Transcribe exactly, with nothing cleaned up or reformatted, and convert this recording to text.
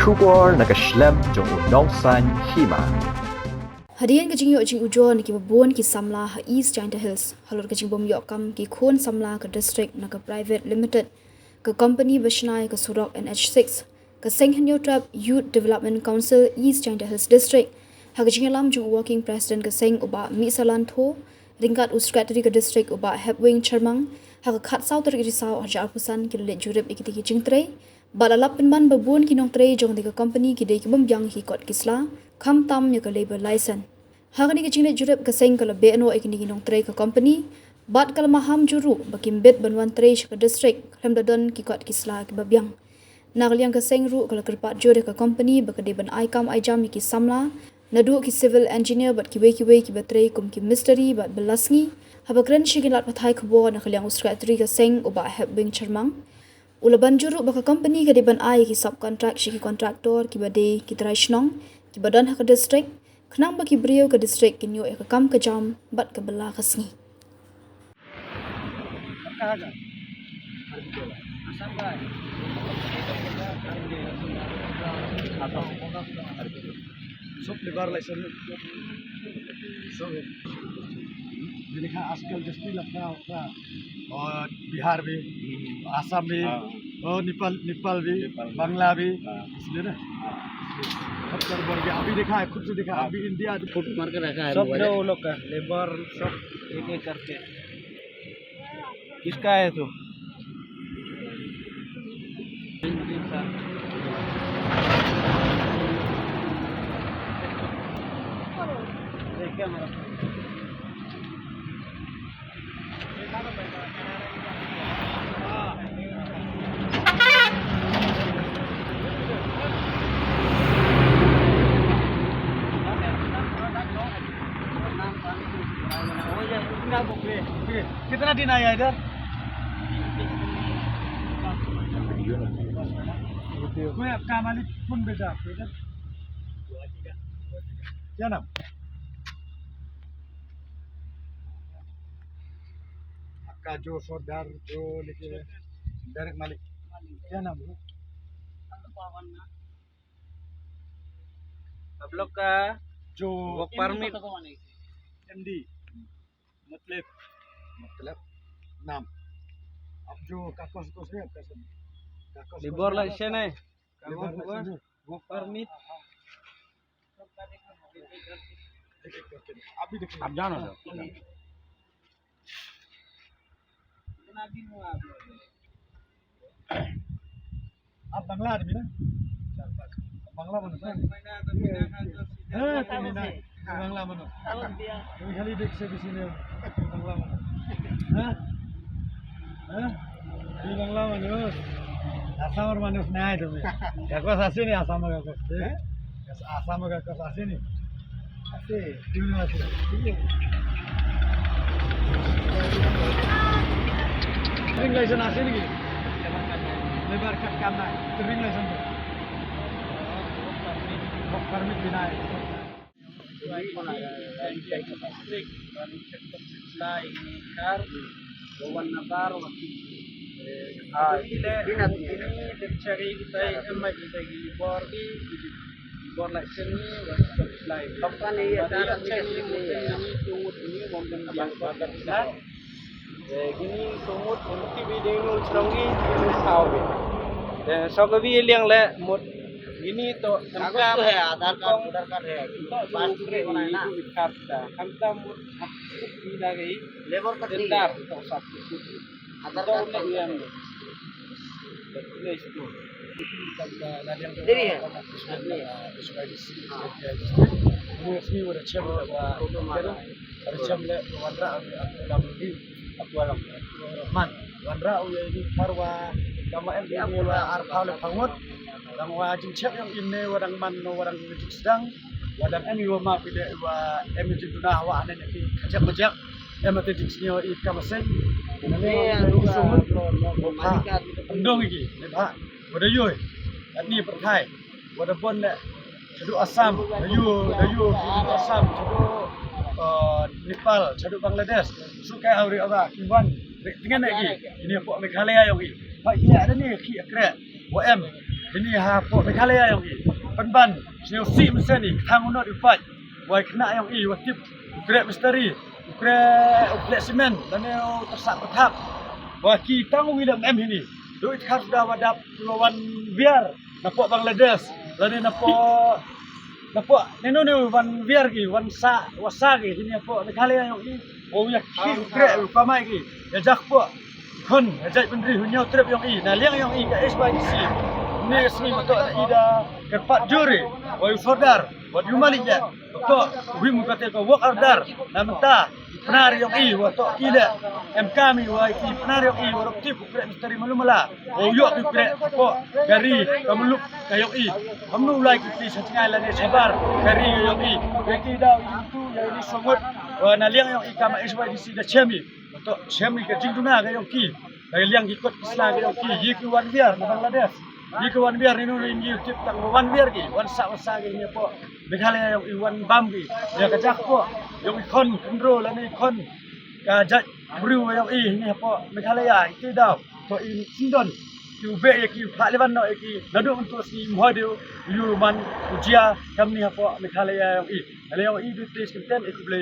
Khubor na ka shlem jong u Nongsaiñ Hima. Hadien ka jingïoh jingujor na kiba bun ki samla ha East Jaintia Hills halor ka jingbym ïoh kam ki khun samla ka district na ka private limited, ka company ba shna ïa ka surok N H six, ka seng Hynñiewtrep Youth Development Council East Jaintia Hills District, ha ka jingïalam jong u working president ka seng u Bah Mihsalan Tho, ryngkat u secretary ka district u Bah Hepwing Chyrmang, ha ka khatsaw tarik Risaw arhajar arphew san ki la leit jurip ïa kitei ki jingtrei, bad la lap pynban ba bun ki nongtrei jong katei ka company ki dei ki bym biang ïa ki kot ki sla, khamtam ïa ka labour license. Ha kane ka jingleit jurip ka seng ka la beh noh ïa kine ki nongtrei ka company, bad ka la maham jur ruh ba kim bit ban wan trei sha ka district khlem da don ki kot ki sla kiba biang. Na ka liang ka seng ruh ka la kyrpad jur ïa ka company ba ka dei ban ai kam ai jam ïa ki samla, naduh ki civil engineer bad kiwei kiwei kiba trei kum ki mistri bad bylla sngi. Haba kren sha ki lad pathai khubor na ka liang u secretary ka seng u Bah Hepwing Chyrmang, u la ban jur ruh ba ka company ka dei ban ai ïa ki subcontract sha ki contractor kiba dei ki trai shnong kiba don ha ka district, khnang ba ki briew ka district kin ïoh ïa ka kam ka jam bad ka bylla ka sngi. सब लेबर लाइसेंस, सब है। मैंने कहा आजकल जस्ती लफड़ा वफड़ा और बिहार भी, आसाम भी, हाँ। और नेपाल, नेपाल भी, नेपाल भी। बांग्ला भी, हाँ। इसलिए ना, हाँ। इसलिए खपत बढ़ गया। अभी देखा है, खुद से देखा, हाँ। अभी इंडिया फुट मार के रखा है सब मोबाइल। जो वो लोग का लेबर सब एक एक करके। किसका है तू? कितना दिन आया इधर? कोई आपका मालिक कौन भेजा आपको इधर? क्या नाम? आपका जो सरदार जो लेके डायरेक्ट मालिक क्या नाम है? आप लोग का जो वर्क परमिट। एमडी मतलब मतलब नाम। अब जो कागज कुछ है आपका सब? कागज लेबर कुछ है लाइसेंस आपका? है। लेबर लाइसेंस है। वर्क परमिट। अभी देखिए। आप जानो सर। कितना दिन हुआ आप लोग? आप बांग्ला आदमी ना? बांग्ला মানুষ না? হ্যাঁ, তুমি না। বাংলা মানুষ। তুমি খালি দেখছো বেশি নেই। বাংলা মানুষ। হ্যাঁ? হ্যাঁ? তুমি বাংলা মানুষ? আসামর মানুষ নাই তুমি। কাগজ আছে নি আসামর কাগজ? হ্যাঁ? আসামর কাগজ আছে নি? আছে। তুমি আছে। ড্রাইভিং লাইসেন্স আছে নেকি? লেবার কার্ড কাম নাই। ড্রাইভিং লাইসেন্স। वर्क परमिट भी নাই। Gini sumut untuk video ini ulcrong gi ini tahu be. Sokobi liang le mut gini to. Kagus to hai, Aadhaar card, Voter card hai. To pass to hai na. Karta. Hamta mut hak suk ni da gai. Labor card ni. Tendar to sab suk. Aadhaar card ni yang. Dari ya? Ini resmi udah cek udah. Ada jam le wanrah aku dalam di aku alam. Man wanrah u ya ini parwa kama em ini wa arpau le pangut. Dang wa jingchek yang ini wa dang man wa dang jingsedang wa dang em wa ma pide wa em jingtuna wa anen ki kajak majak em ate jingsngew i kama seng. Ini ya sumut. Ndong iki ne ba wa da yoi. Ni perthai wa da bon le. Shaduh Assam, da yu, da yu, shaduh Assam, shaduh, eh, Nepal, shaduh Bangladesh. Sukai hau ri aba, ki wan, ri, dengan lagi. Ini pok Meghalaya yang ri. Pak iya ada ni ki akre. Wa em. Ini ha pok Meghalaya yong i. Pynban sniaw si mesen i kthang u not u pait. Wai kena yong i wa tip u krek misteri, u krek u plek simen lane u tersap pethap. Wa ki tang u wi lem em hini. Do it khar suda wa dap wa wan biar na pok Bangladesh lane na pok na pok neno ne wan biar ki wan sa wa sa ki hini pok Meghalaya yong i. O ya ki u krek u pamai ki ya jak pok. Khon ya jait bynri hu ñiaw trep yong i na liang yong i ka H Y D C. Ne sngi ma to na i da ka pat juri wa u sordar wa u malik ya. To wi mu kate ka work order na menta i pnar yong i wa to i le em kami wa i pnar yong i wa rok tip u krek misteri malu mala. O yok i krek ko gari ka muluk ka yong i. Kamnu lai ki ti sa chingai lane sabar gari yong i. Ki ti da i tu ya i songot wa na liang yong i kama H Y D C da chemi. To chemi ka jingduna ka yong ki. Ka liang ki kot ki sla ka yong ki. Yi ki wan biar na Bangladesh. Yi ki wan biar ni nu ri yi tip tang wan biar ki wan sa wan sa ki ni po. Meghalaya yong i wan bam ki ya ka jak po yong i khon kendro lane i khon ka jak bru yong i ni po Meghalaya i ti daw to i sindon ki u be ya ki pha leban no ya ki nadu untuk si mhodu yu man ujia kam ni po Meghalaya yong i. Meghalaya yong i du tis kenten i kuble.